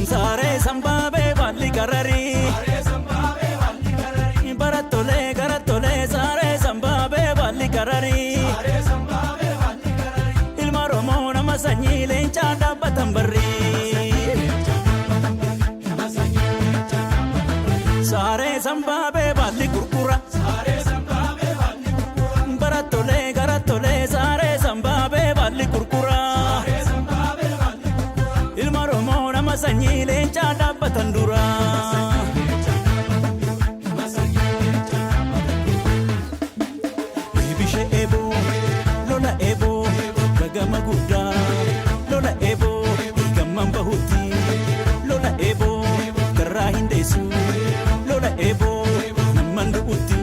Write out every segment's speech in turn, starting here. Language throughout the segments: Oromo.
Saaree sambaabee baalli qararii. Barattolee garattolee saaree sambaabee baalli qararii. Ilma Oromoo nama sanyii leencaa dhaabbatan barrii. Saaree sambaabee baalli gurgura. Barattolee garattolee saaree sambaabee baalli gurgura. Ilma Oromoo nama sanyii leencaa dhaabbatan dura. Bishee eeboo, lola eeboo, gagama guddaa, lola eeboo, gamman bahutti, lola eeboo, garraa hin deessu, lola eeboo, namman du'utti,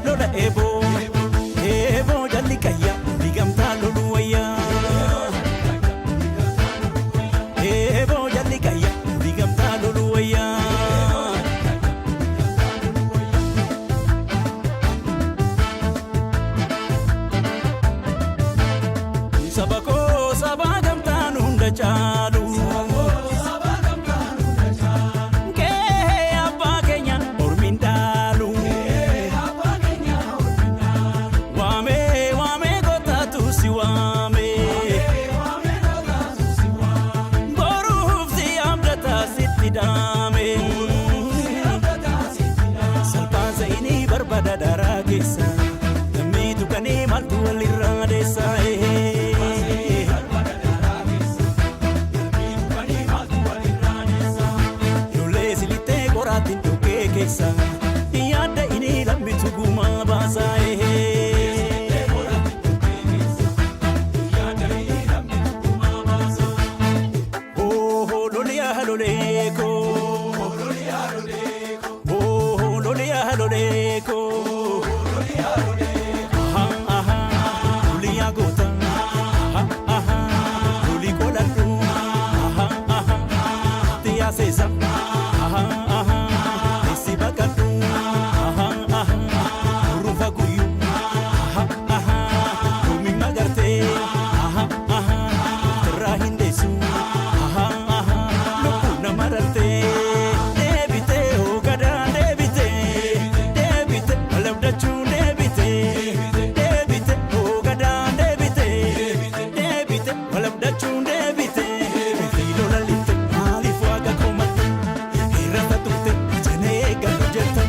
lola eeboo, eeboo jalli qayya, digamtaa loluu wayyaa. Eeboo jalli qayya, digamtaa loluu wayyaa. Saba koo saba gamtaan hunda caalu. Qe'ee abbaa keenya ormiin dhaalu. Waamee waamee kootaatu si waamee. Boruuf si abdataa sitti daame. Salphaan sa'inii barbaada daaraa keessa. Lammii tuqanii maaltu walirraa deessa? Ijoollee silittee qoraattiin dhoqqee keessa. Yaadda inni lammitu gumaa baasa. Oh, loliyaa loleeko. Oh, loliyaa loleeko. Aha, aha, loliyaa goota. Aha, aha, loli qoladhu. Aha, aha, tiyaa seesa. Aha, aha, esi baqadhu. Aha, aha, urufa guyyu. Aha, aha, loomi magartee. Aha, aha, irraa hin deessu. Aha, aha, lubbuu nama rartee. Deebitee hoogadaa deebitee. Deebitee walabdachuu deebitee. Deebitee hoogadaa deebitee. Deebitee walabdachuu deebitee. Fiilola litte maaliif waaqa komatte? Hir'ata turte janee eeggadhu jetta.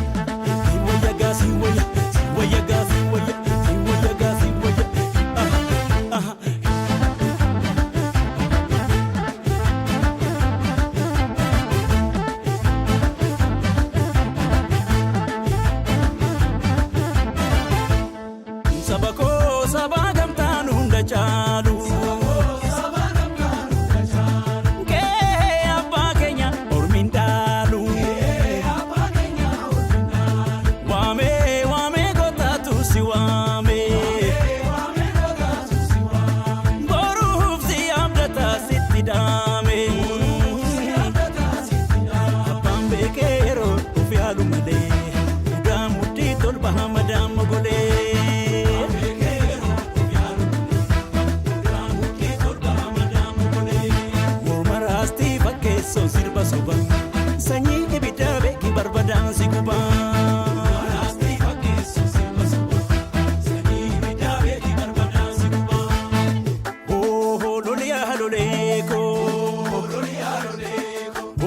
Si wayya gaa si wayya si wayya gaa si wayya si wayya gaa si wayya. Aha aha. Saba koo saba gamtaan hunda caalu. Qe'ee abbaa keenya ormiin dhaalu. Waamee waamee kootaatu si waamee. Boruuf si abdataa sitti daame. Abbaan beekee yeroo of yaalu malee. Mudaa mudhii tolba hamadaa mogolee. Morma raastii fakkeessoo sirba soba. Sanyii ibiddaa beeki barbadaan si guba. Oh, loliyaa loleeko.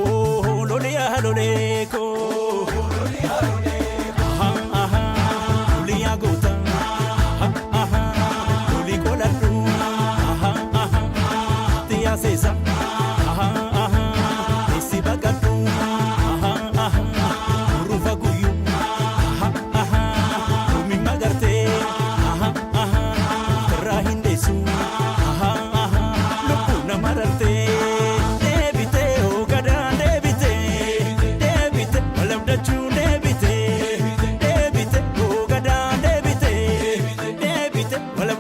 Oh, loliyaa loleeko. Aha, aha, loliyaa goota. Aha, aha, loli qoladhu. Aha, aha, tiyaa seesa. Aha, aha, esi baqadhu. Aha, aha, urufa guyyu. Aha, aha, loomi magartee. Aha, aha, irraa hin deessu. Aha, aha, lubbuu nama rartee. Deebitee hoogadaa deebitee. Deebitee walabdachuu deebitee. Deebitee hoogadaa deebitee. Deebitee walabdachuu.